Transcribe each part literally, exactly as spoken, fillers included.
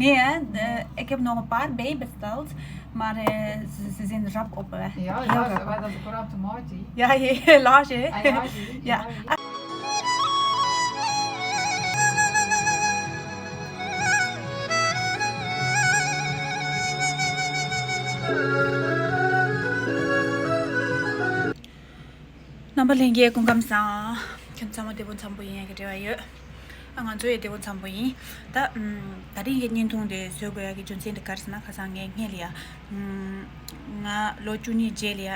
Nee, eh, ik heb nog een paar bijbesteld, maar eh, ze, ze zijn rap op weg. Ja, ja, ze waren ze vooral te mooi. Ja, ja, ja, laat je. Ah, ja, ja, ja. རྣམ་པ་ལྷན་རྒྱས་སྐུ་ཁམས་བཟང་། ཁྱོད་ཚང་མ་བདེ་པོ་འཚམ་པོ་ཡིན་ཡག་གི་རེ་བ་ཡོད། ཨ་ང་ཚོ་ཡང་བདེ་པོ་འཚམ་པོ་ཡིན། ད་ཨམ། ད་རིང་གི་བརྙན་ཐུང་དེ་བཟོ་དགོས་ཡག་གི་རྒྱུ་མཚན་དེ་ག་རེ་ཟེར་ན། ཁ་སང་ངས་སྔོན་ལ་ཡ། ཨམ། ང་ལོ་བཅུ་གཉིས་རྗེས་ལ་ཡ་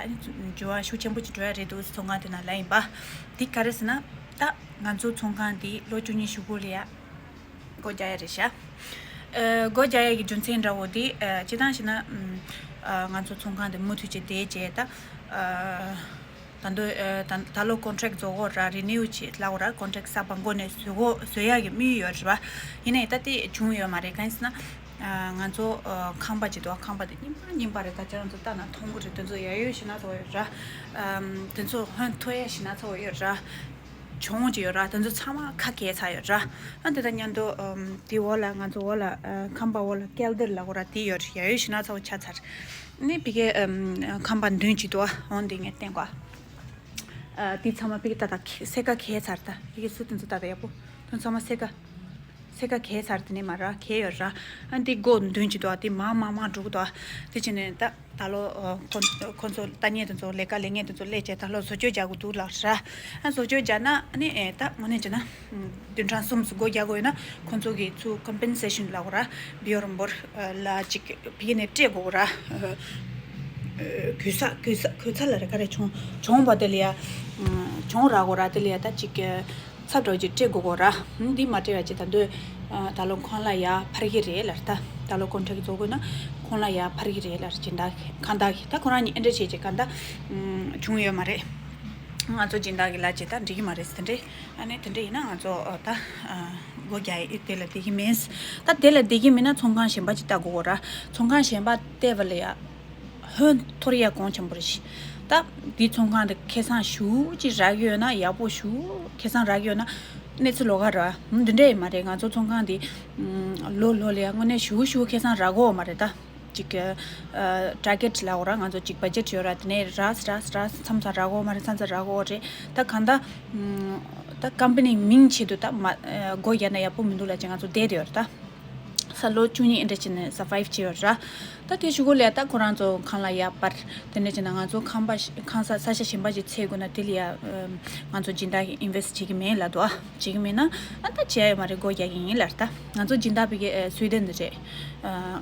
འགྱུར་བ་ཤུགས་ཆེན་པོ་ཅིག་འགྲོ་ཡག་རེད་འདུག་ཚོང་ཁང་དེ་ནང་ལ་ཡིན་པ། དེ་ག་རེ་ཟེར་ན། ད་ང་ཚོ་ཚོང་ཁང་དེ་ལོ་བཅུ་གཉིས་གཞུག་གུ་ལ་ཡ། སྒོ་རྒྱག་ཡག་རེད་ཤག་ཨ། སྒོ་རྒྱག་ཡག་གི་རྒྱུ་མཚན་འདྲ་བོ་དེ་ཨ། སྤྱིར་བཏང་བྱས་ན། ཨམ། ཨ། ང་ཚོ་ཚོང་ཁང་དེ་མུ་མཐུད་ཅིག་བསྡད་བྱས་ད། ཨ། ད་དུང་ཨ། ད་ད་ལོ་ཀོན་ཊེག་རྫོགས་ཡོད་ར། རི་ནིའུ་བྱེད་ལབ་ཡོད་ར། ཀོན་ཊེག་གསར་པ་མགོ་ནས་བཟོ་དགོས་བཟོ་ཡག་གི་དམིགས་ཡུལ་ཡོད་རེད་པ། ཡིན་ནའི་ད་དེ་བྱུང་ཡོད་མ་རེད། གང་ཡིན་ཟེར་ན། ཨ། ང་ཚོ་ཨ། ཁང་པ་ཅིག་འདུག་ཁང་པ་དེ་རྙིང་པ་རྙིང་པ་རེད། ད་ཁྱེད་རང་ཚོ་ལྟ་ན་མཐོང་གི་རེད། དེ་ཚོ་ཡ་ཡོད་ཞེ་ན་ཚ་བོ་ཡོད་ར། ཨམ། དེ་ཚོ་ཧོན་ཐོ་ཡ་ཞེ་ན་ཚ་བོ་ཡོད་ར། གྱོང་ཅིག་ཡོད་ར། དེ་ཚོ་ཚང་མ་ཁ་གས་ཚར་ཡོད་ར། ཨ། དེ་དང་མཉམ་དུ་ཨམ། དེ་འོག་ལ་ང་ཚོ་འོག་ལ་ཨ། ཁང་པ་འོག་ལ་ཀེལ་དར་ལབ་ཡོད་ར། དེ་ཡོད་ར། ཡ་ཡོད་ཞེ་ན་ཚ་བོ་ཆགས་ཚར། ནི་ཕ་གིའི་ཨམ། ཁང་པ་མདུན་ཅིག་འདུག་ཨ། འོང་དེ་ངས་བསྟན་གོ། ཨ། དེ་ཚང་མ་ཕ་གི་ད་ད་སེ་ཀ་གས་ཚར། ད་ཕ་གི་སུ་དེ་ཚོ་ད་ད་ཡག་པོ་དེ་ཚང་མ་སེ་ཀ་སེ་ཀ་གས་ཚར། དེ་ནས་མ་ར་གས་ཡོད་ར། ཨ། འདི་སྒོ་མདུན་གྱི་དོ་དེ་མང་མང་མང་འགྲོ་གི་དོ། དེ་བྱས་ནས་ད་ད་ལོ་ཨ། ཁོ་ཁོ་ཚོ་ལྟ་མཁན་དེ་ཚོ་ལས་ཀ་ལས་མཁན་དེ་ཚོ་སླེབས་བྱས་ད་ལོ་བཟོ་བཅོས་རྒྱག་དགོས་འདུག་ལབ་ར། ཨ། བཟོ་བཅོས་རྒྱག་ན་ཨ་ནི་ཨེ་ད་དངོས་གནས་བྱས་ན་བདུན་ཕྲག་གསུམ་སྒོ་རྒྱག་དགོས་ཡོད་ན་ཁོ་ཚོ་གིས་ཚུར་ཀམ་པེན་སེ་ཤན་ལབ་དགོས་ར། བི་ཡོར་འབོར་ལ་ཅིག་ཕ་གི་ནས་སྤྲད་དགོས་ར། གུས་ས་གུས་ས་གུས་ས་ལ་རེ་ག་རེ་གྱོང་གྱོང་བ་དེ་ལ་ཡ། གྱོང་རག་དགོས་ར། དེ་ལ་ཡ་ད་ཅིག་ཚབ་འདྲ་བོ་ཅིག་སྤྲད་དགོས་དགོས་ར། འདི་མ་སྤྲད་པ་ཅིག་ད་དུང་ད་ལོ་ཁོང་ལ་ཡ་ཕར་གི་རེད་ལབ། ད་ད་ལོ་ཀོན་ཊེག་རྫོགས་དགོས་ན་ཁོང་ལ་ཡ་ཕར་གི་རེད་ལབ། སྦྱིན་བདག་གིས་ཁང་བདག་གིས་ད་ཁོ་རང་གཉིས་ཨེ་འདྲ་བྱས་ཅིག་ག་ད་བྱུང་ཡོད་མ་རེད། ང་ཚོ་སྦྱིན་བདག་གིས་ལབ་ཅིག་ད་འགྲིག་གི་མ་རེད་ཟེར་དེ་འདྲས། ཨ་ནི་དེ་འདྲས་ཡིན་ན་ང་ཚོ་ད་སྒོ་རྒྱག་ཡས་དེ་ལ་བསྡད་ཀྱི་མིན། ད་དེ་ལ་བསྡད་ཀྱི་མིན་ན་ཚོང་ཁང་གཞན་པ་ཅིག་ལྟ་དགོས་ར། ཚོང་ཁང་གཞན་པ་བལྟས་པ་ལ་ཡ། ཧོན་ཐོར་ཡ་གོང་ཆེན་པོ་རེད། ད་འདི་ཚོང་ཁང་འདི་ཁེ་བཟང་ཞུ་ཅིག་རག་ཡོད་ན་ཡག་པོ་ཞུ། ཁེ་བཟང་རག་ཡོད་ན་གནས་ཚུལ་ལོགས་ཀ་ར། འདི་འདྲ་ཡིན་མ་རེད། ང་ཚོ་ཚོང་ཁང་འདི་ལོ་ལོ་ལ་ཡ་དངོས་གནས་ཞུ་ཞུ་ཁེ་བཟང་རག་གོ་མ་རེད་ད། ཅིག་ཊར་གེ་ཊི་ལབ་དགོས་ར། ང་ཚོ་ཅིག་བ་ཇེ་ཊི་ཡོད་ར། དེ་ནས་རག་རག་རག་མཚམས་མཚམས་རག་གོ་མ་རེད། མཚམས་མཚམས་རག་གོ་རེད། ད་གང་ད་ད་ཀམ་པ་ནི་མིང་ཆེད་དུ་ད་མ་སྒོ་རྒྱག་ན་ཡག་པོ་མི་འདུག་ལབ་ཅིག་ང་ཚོ་བསྡད་དེ་ཡོད་ར་ད། ས་ལོ་བཅུ་གཉིས་ཨེ་འདྲ་བྱས་ནས་སར་བའིབ་བྱས་ཡོད་ར། ད་དེ་གཞུག་གུ་ལ་ད་ཁོ་རང་ཚོ་ཁང་གླ་ཡར་སྤར། དེ་འདྲ་བྱས་ན་ང་ཚོ་ཁང་པ་ཁང་ས་ས་ཆ་གཞན་པ་ཞིག་འཚོལ་དགོས་ན་དེ་ལ་ཡ་ང་ཚོ་སྦྱིན་བདག་གིས་ཨིན་ཝེ་སི་ཊི་བྱེད་ཀྱི་མེད་ལབ་འདུག་ཨ། བྱེད་ཀྱི་མེད་ན་ཨ་ད་བྱེད་ཡ་ཡོད་མ་རེད། སྒོ་རྒྱག་གི་ཡིན་ལབ་ར་ད། ང་ཚོ་སྦྱིན་བདག་ཕ་གི་སུའི་ཌེན་དུ་རེད།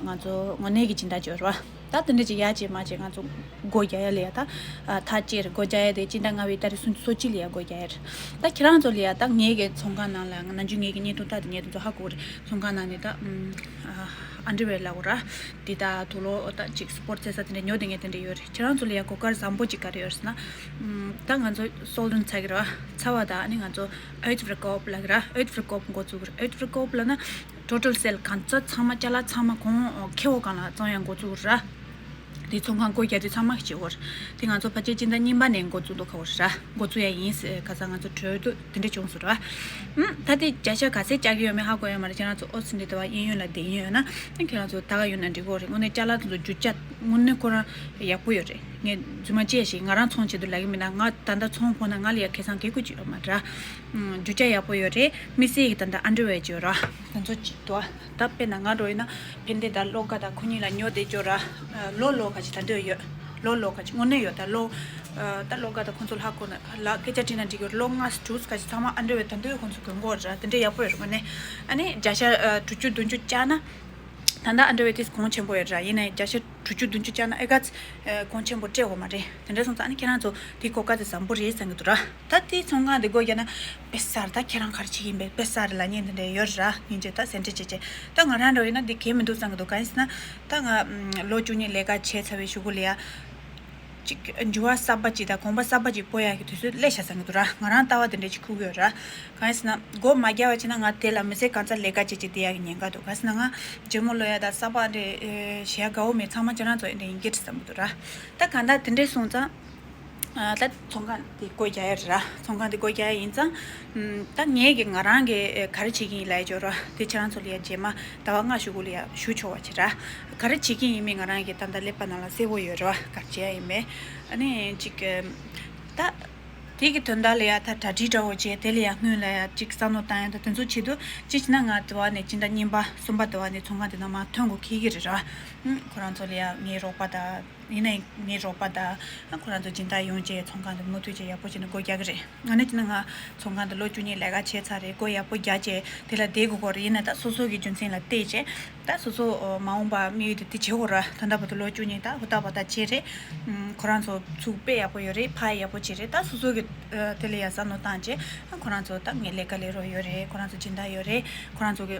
ང་ཚོ་དངོས་གནས་ཀྱི་སྦྱིན་བདག་ཅིག་ཡོད་ར་བ། ད་དེ་འདྲ་ཅིག་ཡ་བྱེད་མ་བྱེད་ང་ཚོ་སྒོ་རྒྱག་ཡ་ལ་ཡ་ད། ཐག་བཅད་རེད། སྒོ་རྒྱག་ཡ་དེ་སྤྱི་ཟླ་ལྔ་པའི་ཏ་རིག་སུམ་ཅུ་སོ་གཅིག་ལ་ཡ་སྒོ་རྒྱག་ཡ་རེད། ད་ཁྱེད་རང་ཚོ་ལ་ཡ་ད་ངེད་ཀྱི་ཚོང་ཁང་ནང་ལ་ནམ་རྒྱུན་ངེད་ཀྱི་བརྙན་ཐུང་ལྟ་དེ་ངེད་ཚོ་ཧ་གོ་རེད། ཚོང་ཁང་ནང་ནས་ད་ཨམ། ཨ་ཨན་ཌར་ཝེར་ལབ་དགོས་ར། དེ་ད་དུག་ལོག་ད་ཅིག་སི་པོར་ཊི་རྩེད་ས་དེ་འདྲ་ཉོ་དེ་ངས་དེ་འདྲ་ཡོད་རེད། ཁྱེད་རང་ཚོ་ལ་ཡ་གོ་སྐབས་བཟང་པོ་ཅིག་ག་རེ་ཡོད་རེད་ཟེར་ན། ཨམ། ད་ང་ཚོ་སོལ་ཌ་ཨའུཊ་ཚར་གི་རེད་བ། ཚར་བ་ད་ཨ་ནི་ང་ཚོ་ཨུཊ་ཕར་ཀོབ་ལབ་གི་ར། ཨུཊ་ཕར་ཀོབ་འགོ་བཙུགས་གི་རེད། ཨུཊ་ཕར་ཀོབ་ལབ་ན་ཊོ་ཊལ་སེལ་གང་ཚ་ཚང་མ་ཅ་ལག་ཚང་མ་གོང་ཁེ་བོ་སྒང་ལ་བཙོང་ཡ་འགོ་བཙུགས་གི་རེད། དེ་ཚོང་ཁང་སྒོ་རྒྱག་དུས་ཚང་མ་བྱེད་དགོས་རེད། དེ་ང་ཚོ་ཕལ་ཆེར་སྤྱི་ཟླ་གཉིས་པ་ནས་འགོ་བཙུགས་འདུག་ག་བོ་རེད། འགོ་བཙུགས་ཡ་ཡིན་ཟེར་ཁ་སང་ང་ཚོ་གྲོས་བསྡུར་དེ་འདྲ་བྱུང་སོང་རེད་བ། ཨུམ། ད་དེ་བརྒྱ་ཆ་ག་ཚད་བཅག་གི་ཡོད་མེད་ཧ་གོ་ཡོད་མ་རེད། ཁྱེད་རང་ཚོ་ཨོ་སི་ཊི་རི་ལི་ཡ་དེ་བ་གཡས་གཡོན་ལ་བསྡད་ཡོད་ན་ཁྱེད་རང་ཚོ་ད་ག་ཡོད་ན་འགྲིག་གི་རེད། དངོས་གནས་ཅ་ལག་དེ་ཚོ་རྒྱུ་ཆ་དངོས་གནས་ཁོ་རང་ཡག་པོ་ཡོད་རེད། ངས་རྫུན་མ་ཅི་ཡ་ཞིག་ང་རང་ཚོང་བྱེད་དུས་ལབ་ཀྱི་མིན་ན། ང་ད་ལྟ་ཚོང་ཕོག་ན་ང་ལ་ཡ་ཁེ་བཟང་དེ་ཀུ་ཅིག་ཡོད་མ་རེད། རྒྱུ་ཆ་ཡག་པོ་ཡོད་རེད། དམིགས་བསལ་གྱི་ད་ལྟ་ཨན་ཌར་ཝེར་ཅིག་ཡོད་ར། དེ་ཚོ་ཅིག་འདུག་ད་དཔེར་ན་ང་འདྲ་བོ་ཡིན་ན་ཕན་བདེ་དང་བློ་དགའ་དང་ཁོ་གཉིས་ལ་ཉོ་བསྡད་ཅོག་ར། ལོ་ལོ་ག་ཅིག་ད་འདོད་ཡོད། ལོ་ལོ་ག་ཅིག་དངོས་གནས་ཡོད། ད་ལོ་ད་བློ་དགའ་དང་ཁོ་ཚོ་ལ་ཧ་གོ་ན་ལ་སྐད་ཆ་དྲིས་ན་འགྲིག་གི་རེད། ལོ་ལྔ་དྲུག་ག་ཅིག་ཚང་མ་ཨན་ཌར་ཝེར་ད་འདོད་ཁོ་ཚོ་གོན་གོ་ར། དེ་འདྲ་ཡག་པོ་ཡོད་རེད། དངོས་གནས་ཨ་ནི་བརྒྱ་ཆ་དྲུག་ཅུ་བདུན་ཅུ་བཅག་ན། ད་ལྟ་ཨན་ཌར་ཝེར་དེ་གོང་ཆེན་པོ་ཡོད་ར། ཡིན་ནའི་བརྒྱ་ཆ་དྲུག་ཅུ་བདུན་ཅུ་བཅག་ན་ཨེ་ག་ཚ་གོང་ཆེན་པོ་སྤྲད་དགོས་མ་རེད། དེ་འདྲ་སོང་ཙང་ཨ་ནི་ཁྱེད་རང་ཚོ་དེ་གོ་སྐབས་དེ་བཟང་པོ་རེད་བསམ་གྱི་འདུག་ར། ད་དེ་ཚོང་ཁང་དེ་སྒོ་རྒྱག་ན་དཔེ་གསར། ད་ཁྱེད་རང་ག་རེ་བྱེད་ཀྱི་ཡིན་པས་དཔེ་གསར་ལབ་མཁན་དེ་འདྲ་ཡོད་ར། སྙིང་རྗེ་ད་སེམས་ཁྲལ་བྱེད་བྱེད། ད་ང་རང་འདྲ་བོ་ཡིན་ན་འདི་གལ་མི་འདུག་བསམ་གྱི་འདུག་གང་ཡིན་ཟེར་ན་ད་ང་ལོ་བཅུ་གཉིས་ལས་ཀ་བྱས་ཚར་བའི་གཞུག་གུ་ལ་ཡ། ཅིག་འགྱུར་བ་གསར་པ་ཅིག་དང་གོམ་པ་གསར་པ་ཅིག་སྤོ་ཡག་གི་དུས་ཚོད་སླེབས་ཤག་བསམ་གྱི་འདུག་ར། ང་རང་ལྟ་བ་དེ་འདྲ་ཅིག་འཁུར་གྱི་ཡོད་ར། གང་ཡིན་ཟེར་ན་སྒོ་མ་རྒྱག་པ་བྱས་ན་ང་དེ་ལ་མི་ཚེ་གང་ཚ་ལས་ཀ་བྱེད་ཀྱི་བསྡད་ཡག་གི་ཉེན་ཁ་འདུག་གང་ཡིན་ཟེར་ན་ང་ཇོ་མོ་ལོ་ཡ་དང་གསར་པ་འདྲ་ཨེ་བྱེད་ཡག་དགའ་བོ་མེད། ཚང་མ་ཁྱེད་རང་ཚོ་འདྲ་ཡིན་གྱི་རེད་བསམ་གྱི་འདུག་ར། ད་གང་ལྟར་དེ་འདྲ་སོང་ཙང་། ད་ཚོང་ཁང་དེ་སྒོ་རྒྱག་ཡ་རེད་ར། ཚོང་ཁང་དེ་སྒོ་རྒྱག་ཡ་ཡིན་ཙང་། ད་ངས་གི་ང་རང་གི་ག་རེ་བྱེད་ཀྱི་ཡིན་ལབ་ཡ་ཅོ་ར། དེ་ཁྱེད་རང་ཚོ་ལ་ཡ་རྗེས་མ་ཟླ་བ་ལྔ་གཞུག་གུ་ལ་ཡ་ཞུ་ཆོག་པ་བྱེད་ར། ག་རེ་བྱེད་ཀྱི་ཡིན་མིན་ང་རང་གི་ད་ལྟ་ཀླད་པ་ནང་ལ་གསལ་པོ་ཡོད་ར། ག་རེ་བྱེད་ཡ་ཡིན་མིན། ཨ་ནི་ཅིག་ད། དེ་གི་དོན་དག་ལ་ཡ་ད་གྲ་སྒྲིག་འདྲ་བོ་བྱས། དེ་ལ་ཡ་སྔོན་ལ་ཡ་ཅིག་བསམ་བློ་བཏང་ཡ་ད་དེ་ཚོ་བྱེད་དུས། ཅི་བྱེད་ན་ང་དེ་བ་ནས་སྤྱི་ཟླ་གཉིས་པ་གསུམ་པ་དེ་བ་ནས་ཚོང་ཁང་དེ་ནང་མར་ཐོན་དགོས་ཁེལ་གི་རེད་ར། ཁོ་རང་ཚོ་ལ་ཡ་ངའི་རོགས་པ་དང་། ཡིན་ན་ངའི་རོགས་པ་དང་ཁོ་རང་ཚོ་སྦྱིན་བདག་ཡོང་བྱས་ཚོང་ཁང་དེ་མུ་མཐུད་བྱས་ཡག་པོ་བྱས་ནས་སྒོ་རྒྱག་གི་རེད། ང་ནི་བྱས་ན་ང་ཚོང་ཁང་དེ་ལོ་བཅུ་གཉིས་ལས་ཀ་བྱས་ཚར་རེད། སྒོ་ཡག་པོ་རྒྱག་བྱས་དེ་ལ་བསྡད་དགོས་ཀྱི་རེད། ཡིན་ན་ད་སོ་སོ་གི་རྒྱུ་མཚན་ལ་བལྟས་བྱས། ད་སོ་སོ་མ་འོངས་པ་དམིགས་ཡུལ་དེ་དེ་བྱེད་དགོས་ར། ད་ལྟ་བར་དུ་ལོ་བཅུ་གཉིས་ད་ཧུར་ཐག་འབད་ཐག་བྱས་རེད། ཁོ་རང་ཚོ་ཚུགས་དཔེ་ཡག་པོ་ཡོད་རེད། ཕར་ཡག་པོ་བྱས་རེད། ད་སོ་སོ་གི་དེ་ལ་ཡ་བསམ་བློ་བཏང་བྱས། ཁོ་རང་ཚོ་ད་ངའི་ལས་ཀ་ལས་རོགས་ཡོད་རེད། ཁོ་རང་ཚོ་སྦྱིན་བདག་ཡོད་རེད། ཁོ་རང་ཚོ་གི་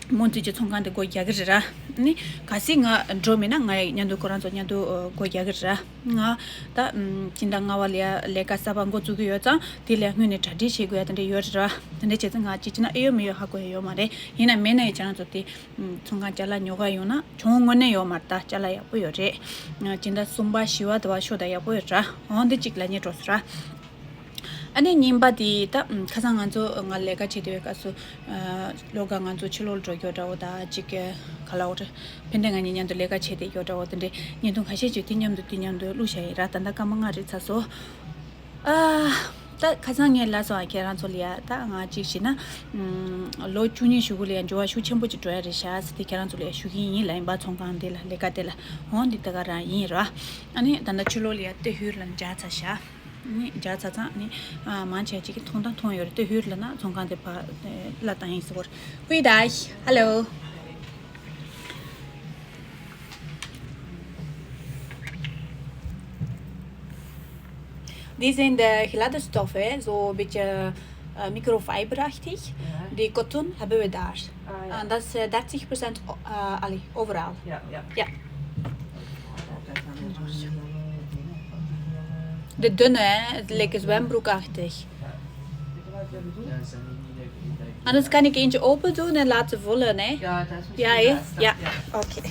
མུ་མཐུད་ཀྱི་ཚོང་ཁང་དེ་སྒོ་རྒྱག་གི་རེད་ར། ནི་གལ་སྲིད་ང་འགྲོ་མེད་ན་ང་ཡང་མཉམ་དུ་ཁོ་རང་ཚོ་མཉམ་དུ་སྒོ་རྒྱག་གི་རེད་ར། ང་ད་སྤྱི་ཟླ་ལྔ་པ་ལ་ཡ་ལས་ཀ་གསར་པ་འགོ་བཙུགས་ཀྱི་ཡོད་ཙང་། དེ་ལ་སྔོན་ནས་གྲ་སྒྲིག་བྱེད་དགོས་ཡ་དེ་འདྲ་ཡོད་རེད་ར། དེ་འདྲ་བྱས་ཙང་ང་ཅིག་བྱས་ན་ཨེ་ཡོད་མེད་ཡོད་ཧ་གོ་ཡ་ཡོད་མ་རེད། ཡིན་ན་མེད་ན་ཡང་ཁྱེད་རང་ཚོ་དེ་ཚོང་ཁང་ཅ་ལག་ཉོ་ག་ཡོང་ན་གྱོང་དངོས་གནས་ཡོད་མ་རེད། ད་ཅ་ལག་ཡག་པོ་ཡོད་རེད། སྤྱི་ཟླ་གསུམ་པ་བཞི་པ་དེ་བ་ཤོག་ད་ཡག་པོ་ཡོད་ར། འོང་འདི་གཅིག་ལབ་སྙིང་བྲོ་སོང་ར། ཨ་ནི་གཉིས་པ་དེ་ད་ཁ་སང་ང་ཚོ་ང་ལས་ཀ་བྱེད་བསྡད་པའི་སྐབས་སུ། ཨ། ལོ་ག་ང་ཚོ་ཕྱི་ལོགས་འགྲོ་རྒྱུ་འདྲ་བོ་དང་། གཅིག་ག་ལ་འོ་རེད། ཕན་བདེ་ང་གཉིས་མཉམ་དུ་ལས་ཀ་བྱས་ཏེ་རྒྱུ་འདྲ་བོ་དེ་འདྲའི་བརྙན་ཐུང་ཁ་ཤས་ཅིག་དེ་མཉམ་དུ་དེ་མཉམ་དུ་བླུགས་བཞག་ཡིན་ར། ད་ལྟ་སྐར་མ་ལྔ་རེད་ཚར་སོང་། ཨ། ད་ཁ་སང་ངས་ལབ་སོང་ཨ། ཁྱེད་རང་ཚོ་ལ་ཡ་ད་ང་གཅིག་བྱས་ན། ཨམ། ལོ་བཅུ་གཉིས་གཞུག་གུ་ལ་ཡ་འགྱུར་བ་ཤུགས་ཆེན་པོ་ཅིག་འགྲོ་ཡ་རེད་ཤག་ཟེར་ཏེ་ཁྱེད་རང་ཚོ་ལ་ཡ་ཞུ་གི་ཡིན་ལབ་ཡིན་པ། ཚོང་ཁང་དེ་ལ་ལས་ཀ་དེ་ལ། འོང་འདི་ད་ག་རང་ཡིན་ར། ཨ་ནི་ད་ལྟ་ཕྱི་ལོགས་ལ་ཡ་ཏོག་ཙམ་ལ་འཇགས་ཚར་ཤག་ནི་འཇགས་ཚར་ཙང་ནི། ཨ། མང་ཆེ་ཅིག་གིས་མཐོང་དང་མཐོང་ཡོད་རེད། ཏོག་ཙམ་ལ་ན་ཚོང་ཁང་དེ་ཕར་ཨེ་གླ་བཏང་ཡིན་ཟེར་བ་རེད། Goeiedag. Hallo. Die zijn de gladde stoffen, zo'n beetje, eh, microfiberachtig. Ja. Die cotton hebben we daar. Ah, ja. En dat is, eh, dertig procent o-, eh, allee, overal. Ja, ja. Ja. De dunne, hè, het lijkt zwembroekachtig. Anders kan ik eentje open doen en laten vullen, hè? Ja, dat is misschien het beste. Ja, hè? Ja. Ja. Oké.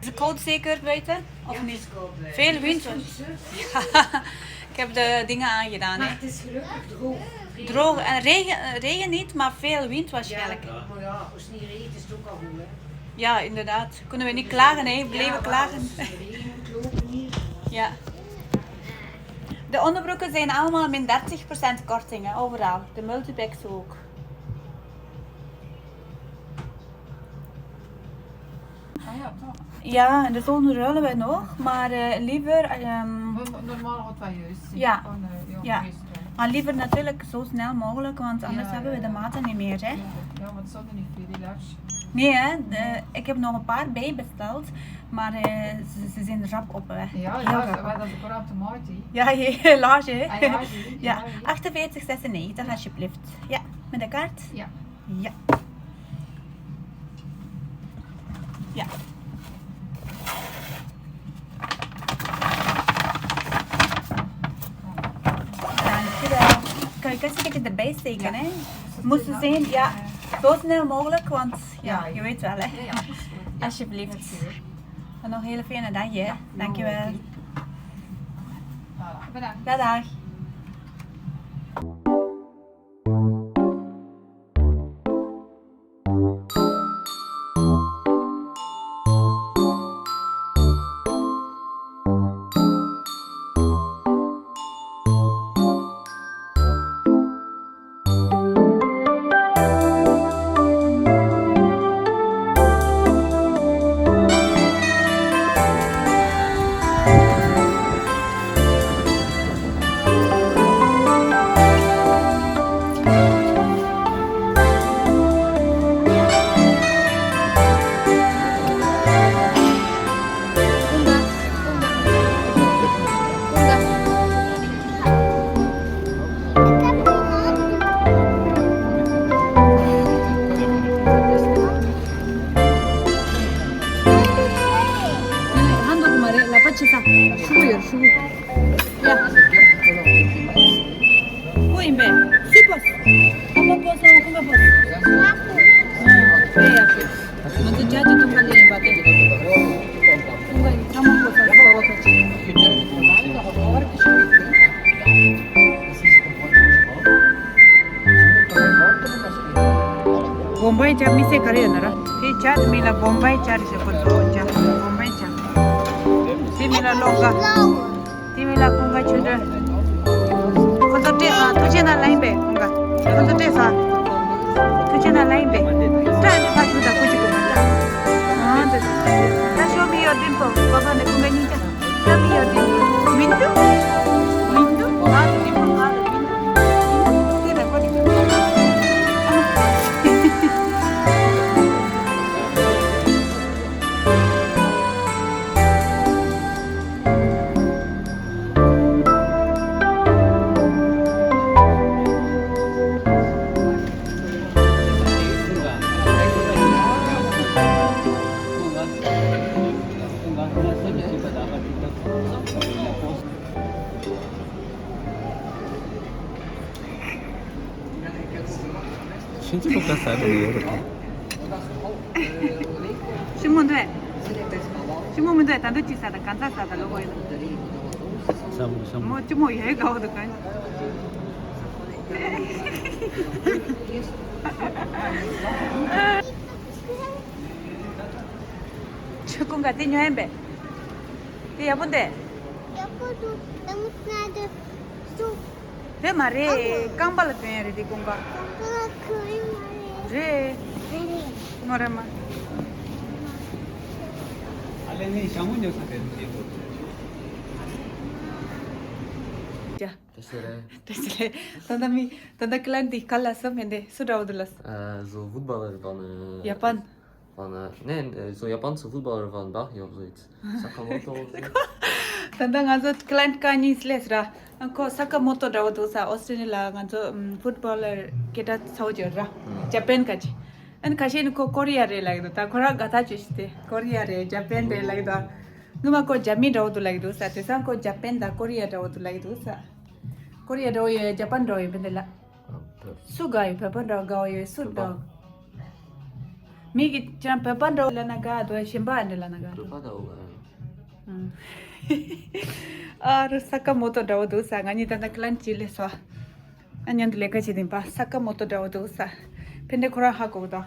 Is het koud zeker buiten? Of niet? Ja, het is koud buiten. Veel wind? Het is wel zo. Ja. Ik heb de dingen aangedaan, hè. Maar het is gelukkig droog. Droog. En regen, eh, regen niet, maar veel wind waarschijnlijk. Ja, maar ja, als het niet regent is het ook al goed, hè. Ja, inderdaad. Kunnen we niet klagen, hè? Blijven klagen. Ja, maar als het regen moet lopen hier. Ja. De onderbroeken zijn allemaal min dertig procent korting, hè, overal. De multipacks ook. Ah ja, toch? Ja, en de zon ruilen we nog, maar, eh, liever, ehm, normaal gaat wel juist. Ja. Gewoon, eh, ja, ja. Juist, ja. Maar liever natuurlijk zo snel mogelijk, want anders hebben we de maten niet meer, hè? Ja, ja, want ze hadden niet veel, die large. Nee, hè? De, ik heb nog een paar bijbesteld, maar, eh, ze, ze zijn rap op weg. Ja, heel rap. Ja, dat is een korte maat, hè? Ja, helaas, hè? Ah, ja, ja, ja, achtenveertig zesennegentig, alsjeblieft. Ja, met de kaart? Ja. Ja. Ja. Dankjewel. Kan je kasje erbij steken, hè? Moest ze zijn, ja, zo snel mogelijk, want ja, je weet wel, hè. Ja, ja, is goed. Ja. Alsjeblieft. Is goed. En nog een hele fijne dag, hè. Ja. Dankjewel. Voilà, bedankt. Dag, dag. ཧ་འདུག་མ་རེད། ལག་པ་ཕྱི་ས་ཤུ་གུ་ཡོད། ཤུ་གུ་ཡ། ཁོ་ཡིན་པས། སུས་ཕོས། ཨ་མ་ཕོས་སམ་ཁོ་མ་ཕོས་སམ། ཨ་ཡ་ཕོས། ང་ཚོ་ཇ་ཅི་འཐུང་ག་སླེབས་ཡིན་པ་དེ། འཐུང་ག་ཡིན། ཚང་མ་ཕོས་སམ་ཟ་བ་ཁ་ཅིག་བོམ་བྷའི་ཇ་མི་སེ་ག་རེ་ཡོད་ན་ར། དེ་ཇ་དེ་མིང་ལ་བོམ་བྷའི་ཇ་རེད་ཟེར་གོ་འདུག་ཇ་བོམ་བྷའི་ཇ། དེ་མིང་ལ་ལོ་འགའ། དེ་མིང་ལ་ཀུན་དགའ་ཆོས་སྒྲོན། ཁོ་ཚོ་སྤྲད་སོང་། ཐུགས་རྗེ་གནང་ལ་ཡིན་པས་ཀུན་དགའ། ཁོ་ཚོ་སྤྲད་སོང་། ཐུགས་རྗེ་གནང་ལ་ཡིན་པས། སྤྲད་ནས་ཕ་ཆུང་དང་སྐུ་གཅིག་གོ་མ་སྤྲད། ཨང་དེ། ད་ཤོ་མི་ཡོད་དེ་པོ་གོ་ཚོ་ནས་ཀུན་དགའ་སྙིང་རྗེ། ཤོ་མི་ཡོད་དེ་མི་འདུག་མི་འདུག་ང་དེ་དེ་པོ་ང་དེ་མི་འདུག་དེ་ནས་ཁོ་གཅིག་ཁྱེད་ཚོ་ལོག་ལྟ་ས་དེ་ཡོད་རེད། ཤི་མོ་འདུག་ཤི་མོ་མི་འདུག་ད་འདུག་ཅི་ས་དང་གང་ཚ་ས་དང་ལོག་གོ་ཡིན། ཤ་མོ་ཤ་མོ། མོ་ཅི་མོ་ཡོད་ག་བ་འདུག་གང་། ཆུ་ཀུན་ག་དེ་ཉོ་ཡིན་པས། དེ་ཡག་པོ་འདུག་ཡག་པོ་འདུག་དེ་མོ་སྣ་དེ་སུ། དེ་མ་རེད། རྐང་པ་ལ་གྱོན་ཡ་རེད་དེ་ཀུན་དགའ། རྐང་པ་ལ་གྱོན་ཡ་མ་རེད། རེད། རེད། མོ་རེད་མ། ཨ་ལེ་ནི་ཞང་མོ་ཉོ་ས་རེད་དེ། ཡ། དེ་སེ་རེད། དེ་སེ་རེད། ད་ལྟ་མི་ད་ལྟ་ཀི་ལན་དེ་ག་ལ་སུ་མེད་དེ་སུ་འདྲ་བོ་འདུག་ལ། ཨ་ཟོ་ཕུཊ་བྷོ་ལར་བ་ནི། ཡ་པན། Bana, ne, e, so Japan zu Fußballer waren da, ja, so jetzt. Sakamoto. ད་ལྟ་ང་ཚོ་ཀི་ལན་ཀ་གཉིས་སླེབས་ར། ཁོ་ས་ཀ་མོ་ཏོ་འདྲ་བོ་འདུག་ས། ཨོ་སི་ཀྲི་ལི་ཡ་ང་ཚོ་ཕུཊ་བྷོ་ལར་སྐད་གྲགས་ཚ་བོ་ཅིག་ཡོད་ར། ཇ་པན་ག་ཅི། ཨན་ཁ་ཤས་ནི་ཁོ་ཀོ་རི་ཡ་རེད་ལབ་ཀྱི་འདུག་ད་ཁོ་རང་དགའ་ཐག་ཆོད་ཤི་སྟེ་ཀོ་རི་ཡ་རེད་ཇ་པན་རེད་ལབ་ཀྱི་འདུག་ངོ་མ་ཁོ་རྒྱ་མི་འདྲ་བོ་འདུག་ལབ་ཀྱི་འདུག་ས། དེང་སང་ཁོ་ཇ་པན་དང་ཀོ་རི་ཡ་འདྲ་བོ་འདུག་ལབ་ཀྱི་འདུག་ས། ཀོ་རི་ཡ་འདྲ་བོ་ཡོད། ཇ་པན་འདྲ་བོ་ཡོད། བན་དེ་ལ། སུ་དགའ་ཡོད། བོད་པ་འདྲ་དགའ་བ་ཡོད། སུ་དགའ། མི་གི་ཅང་བོད་པ་འདྲ་ལབ་ན་དགའ་འདུག་གཞན་པ་འདྲ་ལབ་ན་དགའ་འདུག་བོད་པ་དགའ་བོ་དགའ། ཨ་རུ་ས་ཀ་མོ་ཏོ་འདྲ་བོ་འདུག་ས། ང་གཉིས་ད་ལྟ་ཀི་ལན་ཅི་ལས་སོ། ཨ་མཉམ་དུ་ལས་ཀ་བྱེད་དེ་པ་ས་ཀ་མོ་ཏོ་འདྲ་བོ་འདུག་ས། ཕན་དེ་ཁོ་རང་ཧ་གོ་གི་འདུག